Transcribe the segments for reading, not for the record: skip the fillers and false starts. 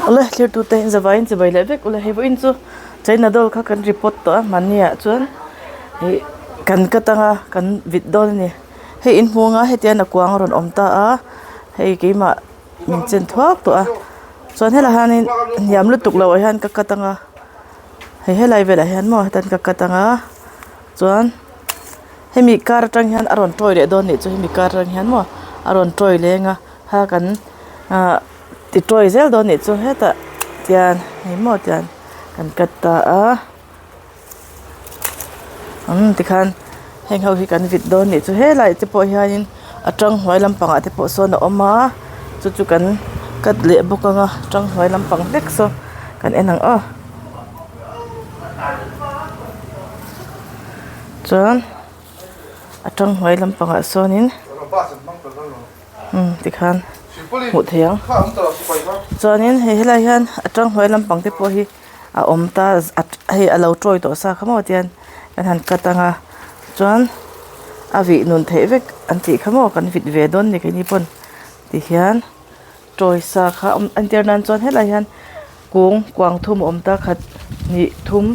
Awle thlir tute in zavaiin chibai leh vek ule hei vawiin chu china doll kha kan report tawh a hmanni ah chuan ih kan cut anga kan vit dawn a ni hei in hmuh anga hetiang a kuang a rawn awm ta a hei keimah min chen thuak tawh a chuan helaiah hianin hniam lutuk loh ah hian ka cut anga hei helai velah hian maw hetan ka cut anga chuan hemi kar atang hian a rawn tawi leh dawn anih chu hemi kar atang hian maw a rawn tawi leng a kha kan ahh ti tawi zel dawn anih chu hetah tian hei maw tian kan cut ta a umm tikhan heng ho hi kan vit dawn anih chu helaiah te pawh hianin a tang hnuai lampangah te pawh sawn a awm a chu chu kan cut leh bawk ang a tang hnuai lampang hlek saw kan en ang aw chuan a tang hnuai lampangah sawnin. Umm tikhan hmuh theih ang chuanin hei helai hian a tang hnuai lampang te pawh hi a awm ta hei a lo tawi tawh sa kha maw tian kan han cut ang a chuan a vih nun theih vek an tih kha maw kan vit ve dawn a ni keini pawn tihian tawi sa kha a awm entir nan chuan helai hian. Kung kuang thum a awm ta khat hnih thum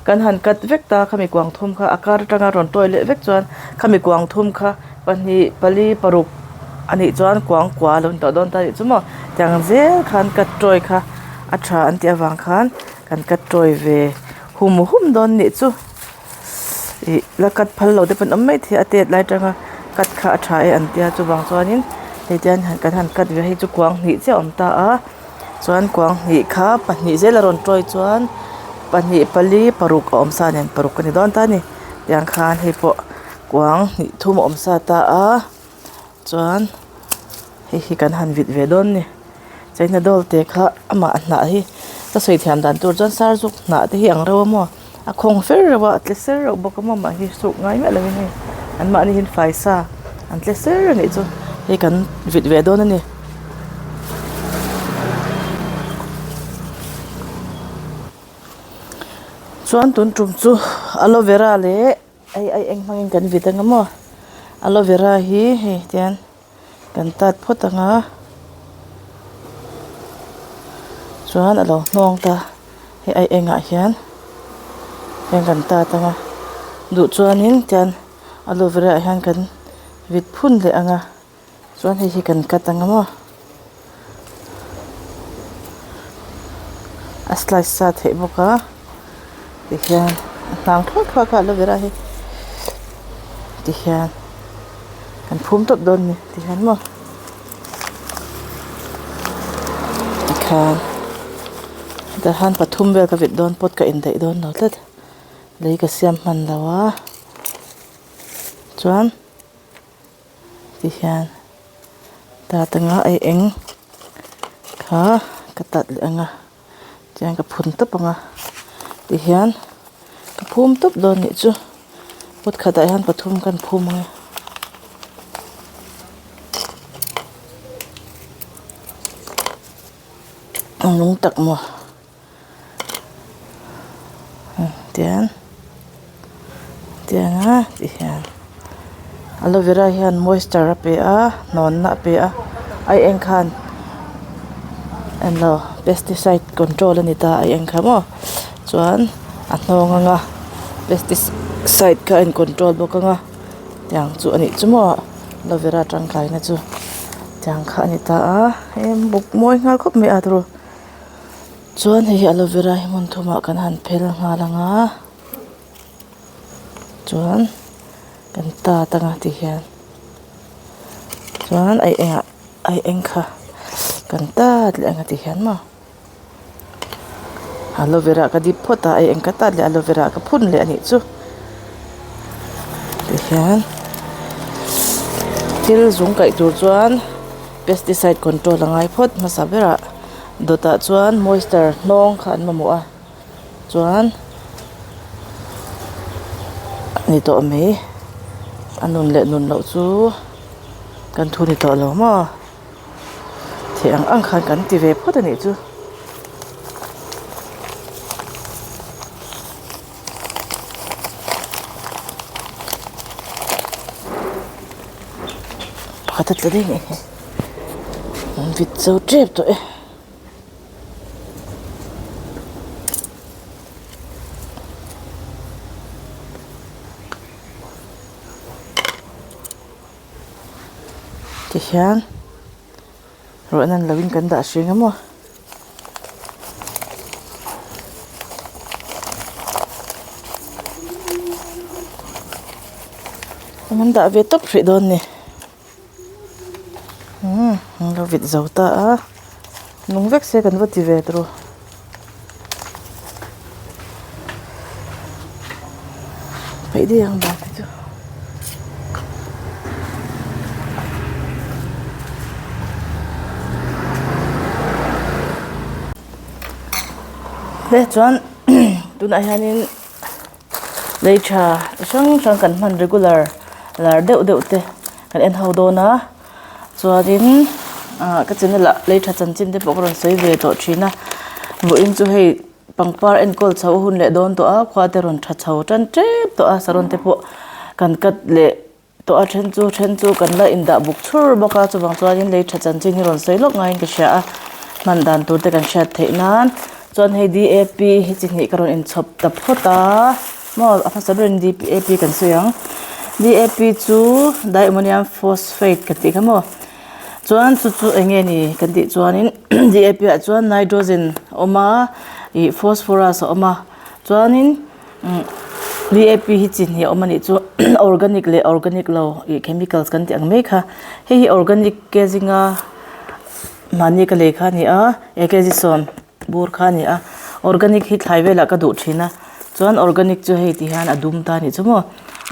kan han cut vek ta khami kuang thum kha a kar atanga rawn tawi leh vek chuan khami kuang thum kha pahnih pali paruk a nih chuan kuang kua a lo ni tawh dawn ta a nih chu maw tiang zel khan cut tawi kha a tha an tih avang khan kan cut tawi ve hum hum dawn a nih chu ih la cut phal lo te pawh an awm maithei a tet lai atanga cut kha a tha e an tia chuvang chuanin hei tian kan han cut ve a hei chu kuang hnih chiah a awm ta a. Chuan kuang hnih kha pahnih zel a rawn tawi chuan pahnih pali paruk a awm sa nen paruk a ni dawn ta a ni tiang khan hei pawh kuang hnih thum a awm sa ta a chuan hei hi kan han vit ve dawn a ni china doll te kha amah hnah hi ka sawi thiam dan tur chuan sar zuk hnah te hi ang reuh a maw a khawng fer reuh a a tle ser reuh bawk a maw mahni suk ngai miah lovin hei an mahni hian fai sa an tle ser a nih chu hei kan vit ve dawn a ni. Chuan tun tum chu aloe vera leh hei ai eng hmangin kan vit anga maw aloe vera hi hei tian kan tat phawt anga chuan a lo hnawng ta hei ai engah hian hian kan tat anga duh chuanin tian aloe vera ah hian kan vit phun leh anga. Chuan hei hi kan cut ang a maw a slice sa theih bawk a tihian a hnang thuak thuak a aloe vera hi tihian kan phum tawp dawn a ni tihian maw tikhan hetah hian pathum vel ka vit dawn pot ka indaih dawn lo tlat lei ka siam hman lo a chuan. Tihian tat anga ei eng kha ka tat leh anga chuan ka phun tawp anga tihian ka phum tawp dawn nih chu pot khatah hian pathum kan phum ang e. A nung tak maw. Tian tiang a ti hian aloe vera hian moisture a pe a hnawnna a pe a ai eng khan englo pesticide control a ni ta ai eng kha maw chuan a hnawng anga pesticide kha a in control bawk anga tiang chu a nih chu maw aloe vera tangkaina chu tiang kha a ni ta a hei buk mawi nghal khawp mai a turu. Chuan hei hi aloe vera hi hmun thumah kan han phel nghal ang a chuan kan tat anga ti hian chuan ai engah ai eng kha kan tat leh anga ti hian maw aloe vera ka dip phawt a ai eng ka tat leh aloe vera ka phun leh anih chu ti hian thil zung kaih tur chuan pesticide control a ngai phawt hmasa berah. Dawtah chuan moisture hnawng kha an mamawh a chuan a ni tawh mai a nun leh nun loh chu kan thu ni tawh lo maw theih ang ang khan kan ti ve phawt a nih chu. Pakhat a tla daih mai hi. An vit zo tep tawh e. Tihian ruah nan loin kan dah hring a maw. An dah ve tawp hrih dawn ni. Umm an lo vit zo ta a nung vek se kan va ti ve tawh peih daih ang bang te chu. Te chuan tunah hianin. Lei tha chi hrang hrang kan hman regular lar deuh deuh te kan en ho dawn a chuanin ah ka channel ah lei tha chanchin te pawh ka rawn sawi ve tawh thin a vawiin chu hei pangpar enkawl chho a hun leh dawn tawh a khua te rawn tha chho tan tep tawh a saron te pawh kan cut leh. Tawh a then chu then chu kan la indah buk chhur bawk a chuvang chuanin lei tha chanchin hi rawn sawi lawk ngaiin ka hria a hman dan tur te kan hriat theih nan chuan hei D A P hi chi hnih ka rawn inchhawp ta phawt a maw a hmasa berin D A P kan sawi ang D A P chu diammonium phosphate kan tih kha maw chuan chu chu eng nge ni kan tih chuanin D A P ah chuan nitrogen a awm a ih phosphorus a awm a chuanin. D_A_P hi chi hnih a awm a nih chu organic leh organic lo ih chemicals kan tih ang mai kha hei hi organic ke zinga mahni ka lei kha a ni a kg sawm bur kha a ni a organic hi thlai velah ka duh thin a chuan organic chu hei ti hian a dum ta a nih chu maw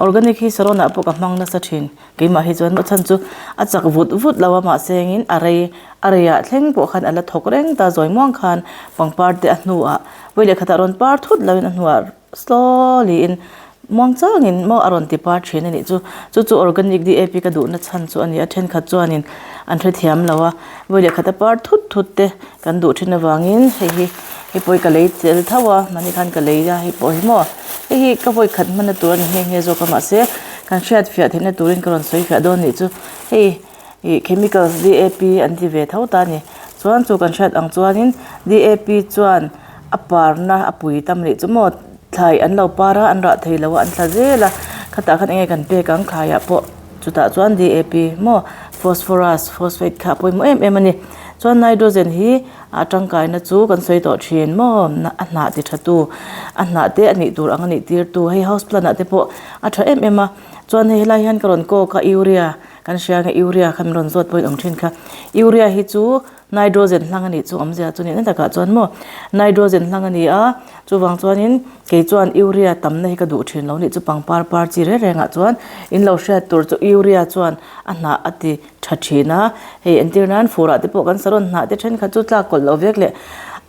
organic hi saron ah pawh ka hmang nasa thin keimah hi chuan a chhan chu a chak vut vut lo a mahse engin a rei a reiah thleng pawh khan a la thawk reng ta zawi muang khan pangpar te a hnuah vawi leh khatah rawn par thut loin a hnuah slowly in muang changin maw a rawn ti par thin a nih chu chu chu organic D A P ka duhna chhan chu a ni a thenkhat chuanin an hrethiam lo a vawi leh khata par thut thut te kan duh thin avangin hei hi hei pawh hi ka lei tel tho a mahni khan ka lei a hei pawh hi maw hei hi ka vawi khat hmanna tur a ni nghe nghe zawk a mahse kan hriat fiah theihna turin ka rawn sawi fiah dawn nih chu hei ih chemicals D A P an ti ve tho ta a ni chuan chu kan hriat ang chuanin D A P chuan a parna a pui tam leh chu maw thlai an lo par a an rah thei lo a an tla zel a khatah khan eng nge kan pek ang thlaiah pawh chutah chuan D A P maw phosphorus phosphate kha a pawimawh em em a ni chuan nitrogen hi a tangkaina chu kan sawi tawh thin maw a hnah ti tha tu a hnah te a nih tur ang a nih tir tu hei house plant ah te pawh a tha em em a chuan hei helai hian ka rawn kawk a urea kan hria ang e urea kha min rawn zawt pawhin awm thin kha urea hi chu nitrogen hlang a nih chu awmzia chu nihna takah chuan maw nitrogen hlang a ni a chuvang chuanin kei chuan urea tamna hi ka duh thin lo nih chu pangpar par chi reng rengah chuan in lo hriat tur chu urea chuan a hnah a ti tha thin a hei entir nan fur ah te pawh kan saron hnah te thenkhat chu tlak kawlh loh vek leh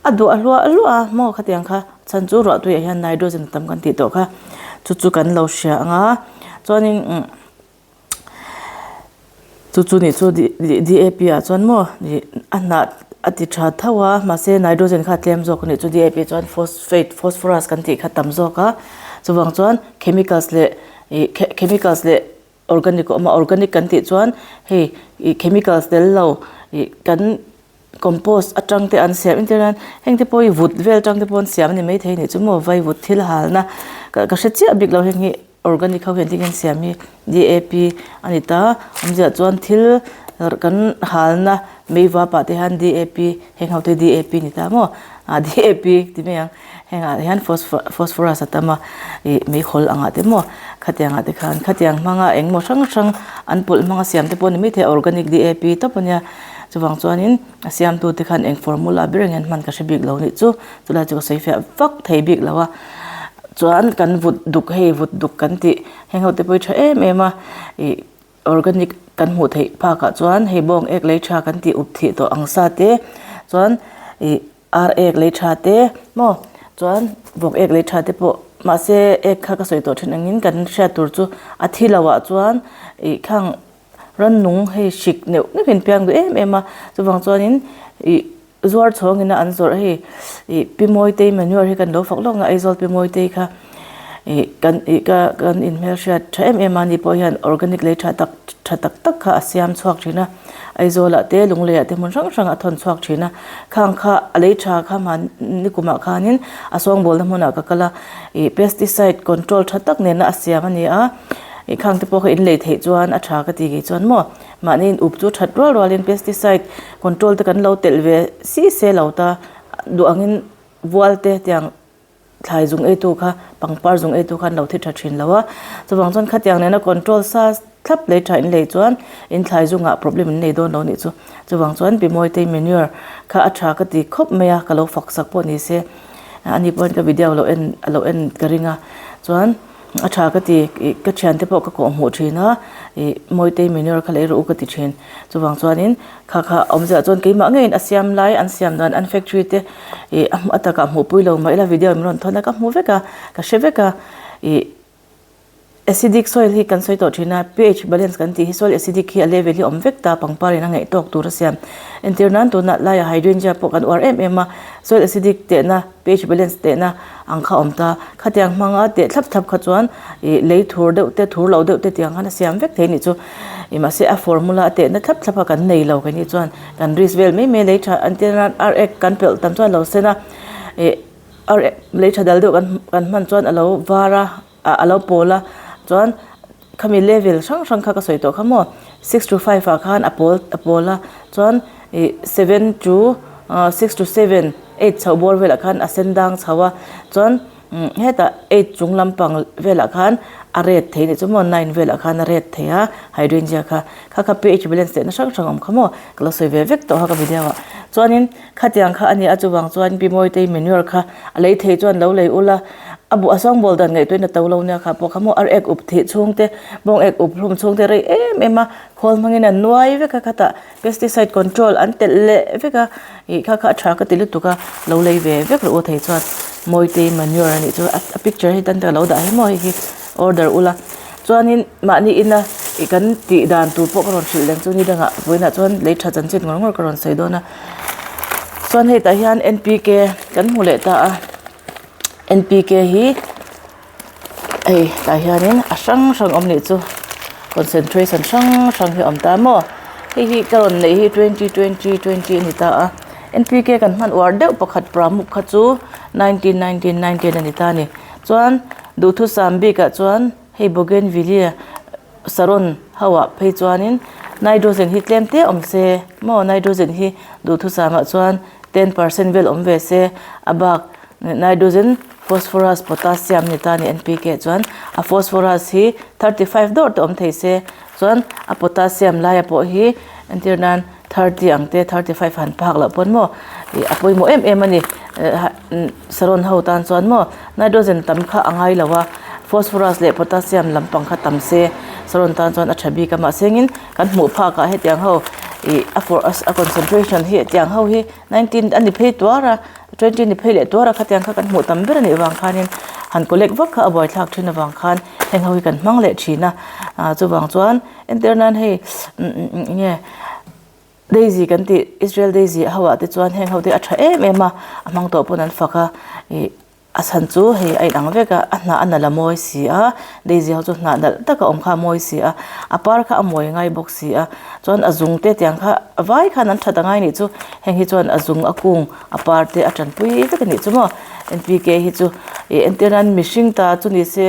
a duah hluah hluah a maw khatiang kha chhan chu ruah tuiah hian nitrogen tam kan tih tawh kha chu chu kan lo hria ang a chuanin umm. Chu chu nih chu D A P ah chuan maw ih a hnah a ti tha tho a mahse nitrogen kha a tlem zawk a nih chu D A P chuan phosphate phosphorus kan tih kha a tam zawk a chuvang chuan chemicals leh ih chemicals leh organic a awm a organic kan tih chuan hei ih chemicals tel lo ih kan compost atang te an siam entir nan heng te pawh hi vut vel atang te pawh an siam a ni maithei a nih chu maw vaivut thil halna ka ka hre chiah bik lo heng hi. Organic ho hian thil siam hi D A P a ni ta awmzia chuan thil kan halna mei vap ah te hian D A P heng ho te D A P a ni ta maw ah D A P ti mai ang heng ah hian phosphorus a tam a ih meihawl ang ah te maw khatiang ah te khan khatiang hmanga engmaw hrang hrang an pawlh hmanga siam te pawh a ni maithei a organic D A P tawp a nia chuvang chuanin a siamtu te khan eng formula ber eng an hman ka hre bik lo nih chu chulai chu ka sawi fiah vak thei bik lo a. Chuan kan vut duk hei vut duk kan tih heng ho te pawh hi tha em em a ih organic kan hmuh theih phak ah chuan hei bawng ek lei tha kan tih up thih tawh ang sa te chuan ih ar ek lei tha te maw chuan vawk ek lei tha te pawh mahse ek kha ka sawi tawh thin angin kan hriat tur chu a thi lo ah chuan ih khang rannung hei hrik neuh neuh in piang duh em em a chuvang chuanin ih. Zuar chhawng ina an zawrh hei ih pi Mawitei manure hi kan lo fak lawk na Aizawl pi Mawitei kha ih kan ih ka kan inhmelhriat tha em em a ni pawh hian organic lei tha tak tha tak tak kha a siam chhuak thin a Aizawl ah te Lunglei ah te hmun hrang hrang a thawn chhuak thin a khang kha a lei tha kha mahni kumah khanin a sawngbawlna hmunah ka kal a ih pesticide control tha tak nena a siam a ni a. Ih khang te pawh kha in lei theih chuan a tha ka ti kei chuan maw mahni in up chu that rual rual in pesticide control te kan lo telh ve si se lo ta duh angin vual te tiang thlai zung eitu kha pangpar zung eitu kha an lo thi tha thin lo a chuvang chuan khatiang nena control sa thlap lei tha in lei chuan in thlai zungah problem in nei dawn lo nih chu chuvang chuan pi mawitei manure kha a tha ka ti khawp mai a ka lo fak sak pawh ni se ani pawhin ka video lo en a lo en ka ring a chuan. A tha ka ti, ih ka thiante pawh ka kawh hmuh thin a, ih Mawitei manure kha lei rawh u ka ti thin. Chuvang chuanin kha kha awmzia chuan keimah ngeiin a siam lai an siam dan an factory te ih a a takah hmuhpui lo mah ila video min rawn thawn a ka hmu vek a, ka hre vek a, ih acidic soil hi kan sawi tawh thin a, pH balance kan tih hi soil acidic hi a level hi a awm vek ta pangpar in a ngaih tawk tur a siam. Entir nan tunah laiah hydrangea pawh kan uar em em a, soil acidic tehna pH balance tehna ang kha awm ta. Khatiang hmanga teh thlap thlap kha chuan ih lei thur deuh te thur lo deuh te tiang khan a siam vek thei a nih chu. Ih mahse a formula a tehna thlap thlap a kan nei lo keini chuan kan risk vel mai mai a lei tha an tia nan ar ek kan pelh tam chuan a lo sen a ih ar ek lei tha dal deuh kan kan hman chuan a lo var a ah a lo pawl a chuan khami level hrang hrang kha ka sawi tawh kha maw six to five ah khan a pawl a pawl a chuan ih seven to ah six to seven eight chhoh bawr velah khan a sen dang chho a chuan umm hetah eight chung lampang velah khan a red thei anih chu maw nine velah khan a red thei a hydrangea kha kha kha ph balance tehna hrang hrang a awm kha maw ka lo sawi ve vek tawh a ka video ah chuanin Khatiang kha a ni a, chuvang chuan Pi Mawitei manure kha a lei thei chuan lo lei ula, a bu a sawngbawl dan ngaihtuahin a to lo nia kha pawh kha maw ar ek up thih chhung te, bawng ek up hlum chhung te rei em em a, khawl hmangin an nuai vek a khatah pesticide control an telh leh vek a, ih kha kha a tha ka ti lutuk a, lo lei ve vek rawh u thei chuan Mawitei manure a nih chu a picture hi tan te ka lo dah hi maw hei hi order ula. Chuanin mahni ina ih kan tih dan tur pawh ka rawn hrilh leng chu ni dangah vawiinah chuan lei tha chanchin ngawr ngawr ka rawn sawi dawn a. Chuan hei tah hian N_P_K kan hmu leh ta a N_P_K hi hei tah hianin a hrang hrang awm nih chu concentration hrang hrang hi a awm ta maw hei hi ka rawn neih hi twenty twenty twenty a ni ta a N_P_K kan hman uar deuh pakhat pramuk kha chu nineteen nineteen nineteen a ni ta a ni chuan duhthusam bikah chuan hei bougainvillea Saron ho ah phei chuanin nitrogen hi tlem te awm se maw nitrogen hi duhthusam ah chuan 10% vel awm ve se a bak nitrogen phosphorus potassium ni ta a ni N_P_K chuan a phosphorus hi 35 dawr te awm thei se chuan a potassium laia pawh hi entir nan 30 ang te 35 han phak loh pawn maw ih a pawimawh em em a ni saron ho tan chuan maw nitrogen tam kha a ngai lo a phosphorus leh potassium lampang kha tam se saron tan chuan a tha bik a mahse engin kan hmuh phak ah hetiang ho ih a for a concentration hi hetiang ho hi 19 a ni phei tuar a 20 a ni phei leh tuar a khatiang kha kan hmuh tam ber a nih vang khanin han collect vak kha a buaithlak thin avang khan heng ho hi kan hmang leh thin a ah chuvang chuan entir nan hei eng nge Daisy kan tih Israel Daisy ho ah te chuan heng ho te a tha em em a a hmang tawh pawn an fak a ih a chhan chu hei a inang vek a a hnah a nalh a mawi si a Daisy ho chu hnah nalh tak a awm kha a mawi si a a par kha a mawi ngai bawk si a chuan a zung te tiang kha a vai khan an that a ngai nih chu heng hi chuan a zung a kung a par te a tanpui vek a nih chu maw N_P_K hi chu ih entir nan mihring ta chu ni se.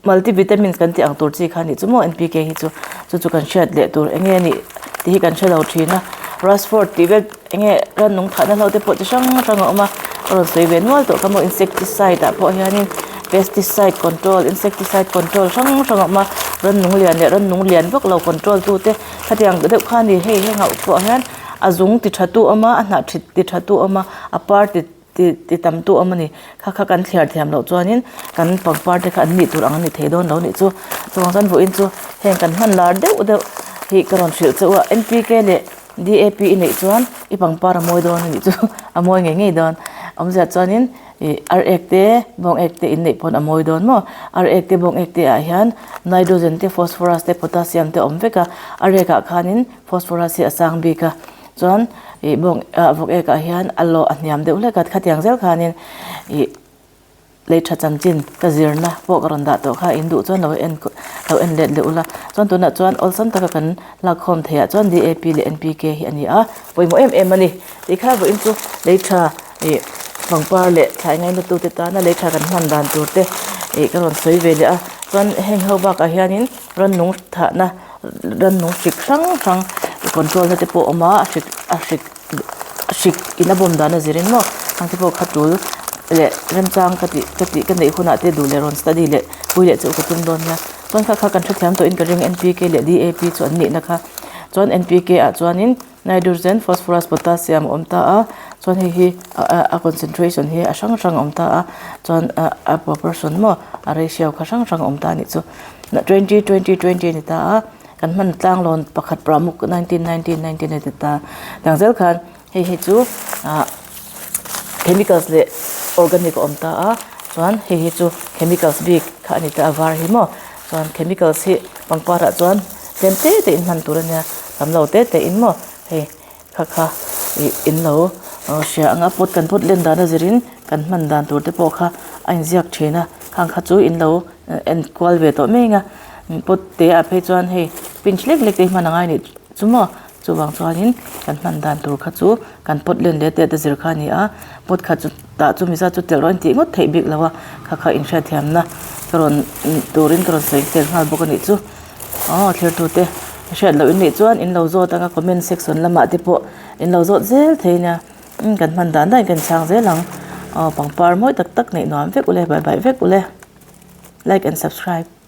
Multivitamins kan tih ang tur chi kha a nih chu maw N_P_K hi chu chu chu kan hriat leh tur eng nge a nih tih hi kan hre lo thin a Rashford tih vel eng nge rannung thahna hlo te pawh chi hrang hrang a awm a a rawn sawi ve nual tawh kha maw insecticide ah pawh hianin pesticide control insecticide control hrang hrang a awm a rannung lian leh rannung lian vak lo control tu te khatiang deuh kha a ni hei heng ah pawh hian a zung ti tha tu a awm a a hnah ti tha tu a awm a a par ti Ti ti tam tu awm a ni. Kha kha kan thliar thiam loh chuanin kan pangpar te kha an nih tur ang a ni thei dawn lo nih chu. Chuvang chuan vawiin chu heng kan hman lar deuh deuh hi ka rawn hrilh che u a. N_P_K leh D_A_P i neih chuan i pangpar a mawi dawn a nih chu a mawi ngei ngei dawn. Awmzia chuanin ih ar ek te bawng ek te in neih pawn a mawi dawn maw. Ar ek te bawng ek te ah hian nitrogen te phosphorus te potassium te a awm vek a. Ar ek ah khanin phosphorus hi a sang bik a. Chuan ih bawng ah vawk ek ah hian a lawh a hniam deuh hlek a khatiang zel khanin ih lei tha chanchin ka zirna pawh ka rawn dah tawh kha in duh chuan lo en lo en let leh ula chuan tunah chuan awlsam taka kan lakkhawm theih ah chuan D_A_P leh N_P_K hi a ni a pawimawh em em a ni tikha vawiin chu lei tha ih pangpar leh thlai ngaina tute tana lei tha kan hman dan tur te ih ka rawn sawi ve leh a. Chuan heng ho bakah hianin rannung thahna rannung hrik hrang hrang control na te pawh a awm a a hrik a hrik a hrik in a bawm dan a zirin maw hang te pawh kha tul leh remchang ka tih ka tih ka neih hunah te duh leh rawn study leh pui leh chu ka tum dawn nia chuan kha kha kan hrethiam tawhin ka ring N_P_K leh D_A_P chu an nihna kha chuan N_P_K ah chuanin nitrogen phosphorus potassium a awm ta a chuan hei hi a concentration hi a hrang hrang a awm ta a chuan a proportion maw a ratio kha hrang hrang a awm ta a nih chu 20 20 20 a ni ta a kan hman tlang lawn pakhat pramuk 19 19 19 a ti ta tiang zel khan hei hi chu ah chemicals leh organic a awm ta a chuan hei hi chu chemicals bik kha a ni ta a var hi maw chuan chemicals hi pangpar ah chuan tlem te te in hman tur a nia tam lo te te in maw hei kha kha ih in lo hria ang a pot kan pot len dan a zirin kan hman dan tur te pawh kha a inziak thin a khang kha chu in lo en kual ve tawh mai ang a pot te ah phei chuan hei pinch lek lek te hi hman a ngai a nih chu maw chuvang chuanin kan hman dan tur kha chu kan pot len leh te te zir kha a ni a pot khat chu tah chu miza chu telh rawh a intih ngawt theih bik lo a kha kha inhriatthiamna ka rawn turin ka rawn sawi tel nghal bawk a nih chu. Aw thirtute hriat loh in nih chuan in lo zawt anga comment section lamah te pawh in lo zawt zel thei nia umm kan hman dan dahin kan chhang zel ang aw pangpar mawi tak tak neih nuam vek ule bye bye vek ule like and subscribe.